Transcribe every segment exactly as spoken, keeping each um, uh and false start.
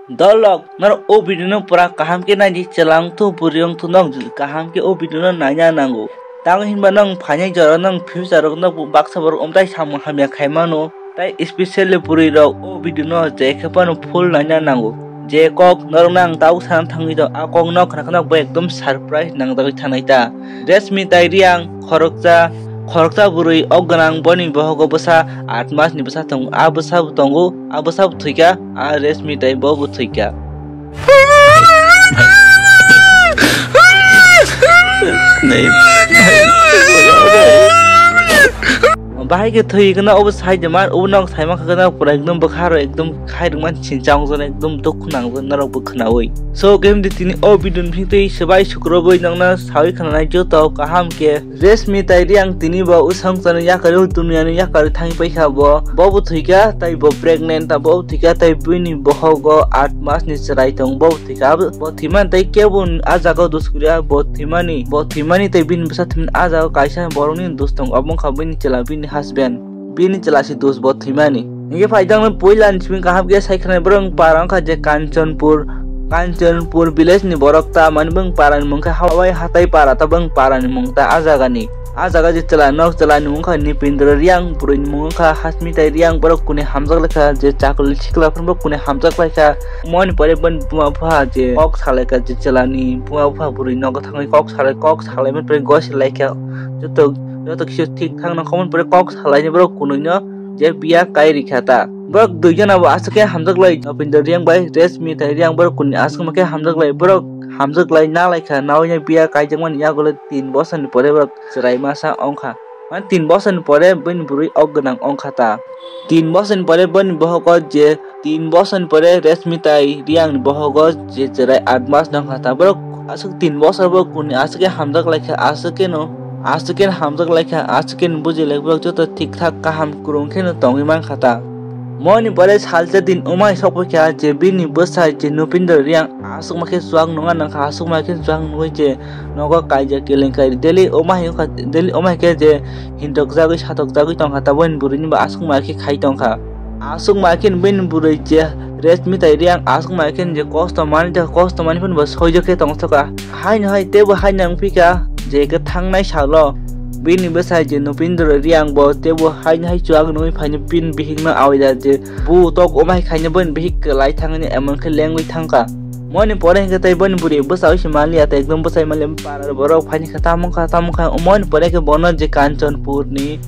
Dolok, norok o video no pura kaham khe naidi, chwla wngthu, bwrwi wngthu, nok kaham khe o video no naina nango. Tamo hinba nwng phainai jora nwng future rok nwng baksa borok omtai samung hamya khai mano. Tai especially bwrwi rok o video no je khe phano full naina nango. Je kok norok no ang tabuk sana thangwi do, a kok no khna khna bo ekdom surprise nangjagwi thanai ta. Reshmi tai Riang khoroksa, khoroksa bwrwi o gwnang boni bohogo bwsa aat mas ni bwsa tongo, a bwsa bo tongo, a bwsa bo thwikha, a Reshmi tai bo bo thwikha. Bahai khe thwi gana obo sai de man, obo nok sai man kha gana pura ekdom bwkha ro ekdom khai rwk man chinchang jana ekdom dukhu nang jana norok bo khnawi. So, khe himdi tini o video ni bising twi swbai sukrobwi nokna sawi khnanai joto kaham khe. Reshmi tai Riang tini bo usang chani yakarwi duniani yakarwi thangwi paikha bo. Bo bo thwikha tai bo pregnant ta, bo bo thwikha tai bini bohogo aat mas ni chwrai tong bo. Thwikha abo, bo thwimani tei kebo a jaga o dos kwrwi, bo thwimani, bo thwimani tei bini bwsa thwimani a jaga o kaisa borokni dos tongo, obo wngkha bini chwla, bini husband, bini chwla si dos bo thwimani. Hinkhe phai jang puila ni simi kaham khe sai khwnai borok para wngkha je Kanchanpur, Kanchanpur village ni borok ta, mani bwng para ni mung khe Hawai hatai para ta, bwng para ni mung ta a jaga ni. A jaga je chwla nok, chwla ni mung kha Nipindra Riang, bwrwi ni mung kha Hasmita Riang, borok kuni hamjak lai kha, je chakli sikla phano borok kuni hamjak lai kha. Moni pore boni buma bupha je kok salai kha, je chwla ni buma bupha bwrwi nogo thangwi kok salai, kok salai mani pore gosi lai kha. Joto, joto kisa thik thang nang kha mani pore kok salai ni borok kuni no je biya kai ri kha ta. Borok dui jona bo aswk khe hamjak lai, Nipindra Riang bai Reshmi tai Riang borok kuni aswk ma khe hamjak lai, borok hamjak lai na lai kha, nawi biya kaijak mani yagulo tin bosor ni pore borok chwrai masa wng kha. Mane tin bosor ni pore bini bwrwi ok gwnang wng kha ta. Tin bosor ni pore bini bohok o je, tin bosor ni pore Reshmi tai Riang ni bohok o je chwrai aat mas nang kha ta. Borok aswk tin bosor bo kuni aswk khe hamjak lai kha, aswk khe no, aswk khe hamjak lai kha, aswk khe buji lai borok joto thik thak kaham kwrwng khe no tongwi man kha ta. Moni pore salsa din umai sok kha je bini bwsai je Nupindra Riang aswk ma khe chuak nungna nang kha, aswk ma khe chuak nungwi je nogo kaijak kelenkari. Daily omo hai wngkha, daily omo hai khe je hindok jagwi satok jagwi tongkha, taboni bwrwini bo aswk ma khe khai tongkha. Aswk ma khe bini bwrwi je Reshmi tai Riang aswk ma khe je kosto mani, kosto mani phano bo soijo khe tongthokha. Haino hai teibo hai nang phika je kwthangnai salo bini bwsai je Nupindra Riang bo teibo haino hai chuak nungwi phaino bini bihikno awida je bu tok omo hai khaino bini bihik kwlai thangni emon khe lengwi thangkha. Moni pore hinkhe tei boni bwrwi bwsai se manliya, tei ekdom bwsai manliya, para borok phaini kha, tamo kha, tamo kha. Moni pore khe bono je Kanchanpur ni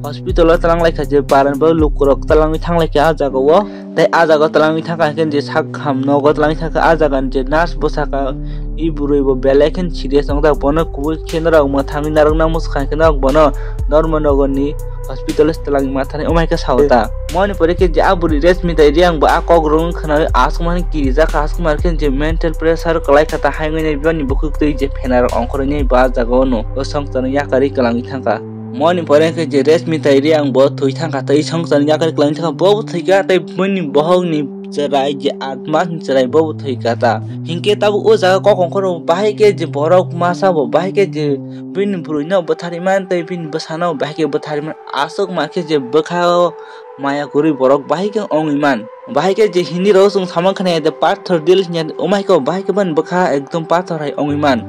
hospital o twlang lai kha, je para borok lukurok twlangwi thang lai kha ah jaga o. Tei ah jaga o twlangwi thang kha hinkhe je sak ham nogo twlangwi thang kha, ah jaga ni je nurse bwsa kha, i bwrwi bo belai khe serious wngjak, bono kubui khe norok mwthangwi narwkna muchung kha hinkhe norok bono Dharmanagar ni hospital o twlang ma thani omo hai khe sao ta. Moni pore khe je a bwrwi Reshmi tai Riang bo a kok rwng khwnawi aswk mani kirijak kha, aswk mani khe je mental pressure kwlai kha ta, hai wngwi nai bini bukhuk twi je phenar ongkhorwi nai ba jaga o no o songchar yakarwi kwlangwi thang kha. Moni pore khe je Reshmi tai Riang bo thwi thang kha, tei songchar yakarwi kwlangwi thang kha, bo thwi kha tei bini bohok ni chwrai je aat mas ni chwrai bo thwi kha ta. Hinkhe tabuk o jaga kok ongkhoro bahai khe je borok masa bo bahai khe je bini bwrwi no bwtharwi man tei bini bwsa no bahai khe bwtharwi man. Aswk ma khe je bwkha o maya kwrwi borok bahai khe wngwi man. Bahai khe je Hindi rok chwng samang khna ya de pathor dil hinya, omo hai khe bahai khe bini bwkha ekdom pathor hai wngwi man.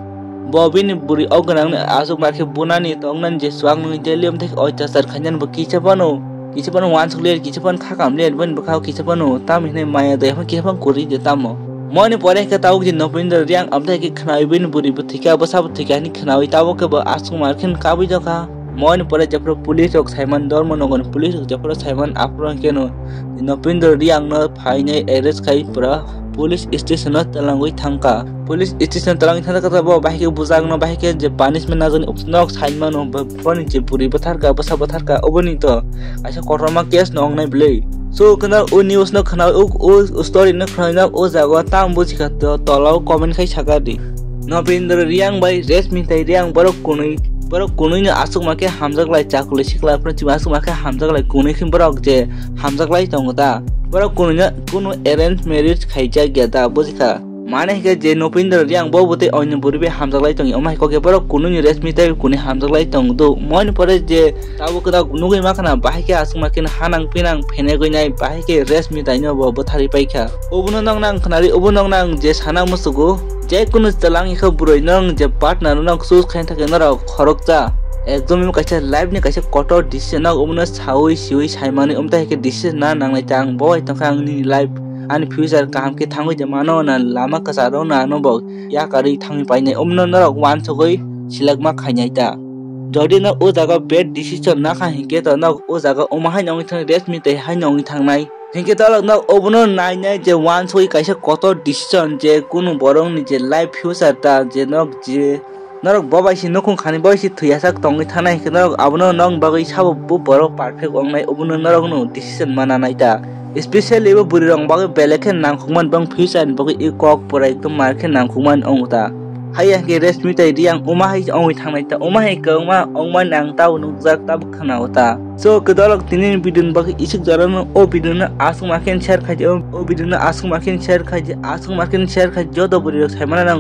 Bo bini bwrwi ok gwnang ni aswk ma khe bunani tongnani je chuak nungwi daily omo thai oitachar khainani bo kisa phano, kisa phano uansuk ler, kisa phano khakam ler, bini bwkha o kisa phano tamo hinwi maya de phano kisa phano kwrwi de tamo. Moni pore khe tabuk je Nupindra Riang omo thai khe khnawi bini bwrwi bo thwikha, bwsa bo thwikha hinwi khnawi tabuk khe bo aswk ma khe kabui dokha. Moni pore jephuru police rok saiman, Dharmanagar ni police rok jephuru saiman, aphuru khe no Nupindra Riang no phainai arrest khai pura police station o twlangwi thangkha. Police station o twlangwi thangkha, bo bahai khe bujak no, bahai khe je punishment najani nok saimano, boni je bwrwi bwtharkha, bwsa bwtharkha, oboni to kaisa kotorma case no wngnai bwlwi. So kheno o news no khna, o, o story no khna o jaga o tam bujikha, to tola o comment khai sakha di. Nupindra Riang bai Reshmi tai Riang borok kunui, borok kunui no aswk ma khe hamjak lai, chakuli sikla phano chima aswk ma khe hamjak lai, kunui khe borok je hamjak lai tongo ta. Borok kunui no kunu arrange marriage khaijak ya da, bujikha. Mane hwnkhe je Nupindra Reang bo bwtwi oino bwrwi bai hamjaklai tongo, omo hai kokhe borok kunui ni Reshmi tei kunui hamjaklai tongo do. Moini pore je tabuk kwrak nugui makhna bahai khe aswk ma khe hanang pinang phenegwi nai bahai khe Reshmi taino bo bwtharwi paikha. Obono nokna ang khnari, obo nokna ang je sana musugo, je kunu chwla wngkha bwrwi nong je partner nong choose khaina thangkhe norok khoroksa. Ekdom imo kaisa life ni kaisa kotor decision no obono saui siui saimani, omo tai khe decision na nangnai ta ang bo hai tongkha ang nini life. Ani future kaham khe thangwi de mano na lama kwcharo na no bo yakarwi thangwi painai, omono norok uansugwi select ma khainai ta. Jodi no o jaga bad decision nakha hinkhe to no o jaga omo haino wngwi thang Reshmi tei haino wngwi thangnai. Hinkhe to no obono nainai je uansugwi kaisa kotor decision je kunu borokni je life future ta je nok je Norok bo bai se nukhung khani bo bai se thwiyasak tongwi thanai hinkhe norok abono nokni bagwi sabo bo borok perfect wngnai, obono norokno decision ma nanai ta. Especially bo bwrwi rok bagwi belai khe nangkukmani bang future ni bagwi i kok pura ekdom mar khe nangkukmani wngo ta. Haiya hinkhe Reshmi tai Reang wngma hai wngwi thangnai ta, wngma hai kwbangma wngmani ang tabuk nukjak tabuk khna o ta. So kwdalok tini ni video ni bagwi isuk jorano o video no aswk ma khe share khai di, o video no aswk ma khe share khai di, aswk ma khe share khai di, joto bwrwi rok sai mano nang.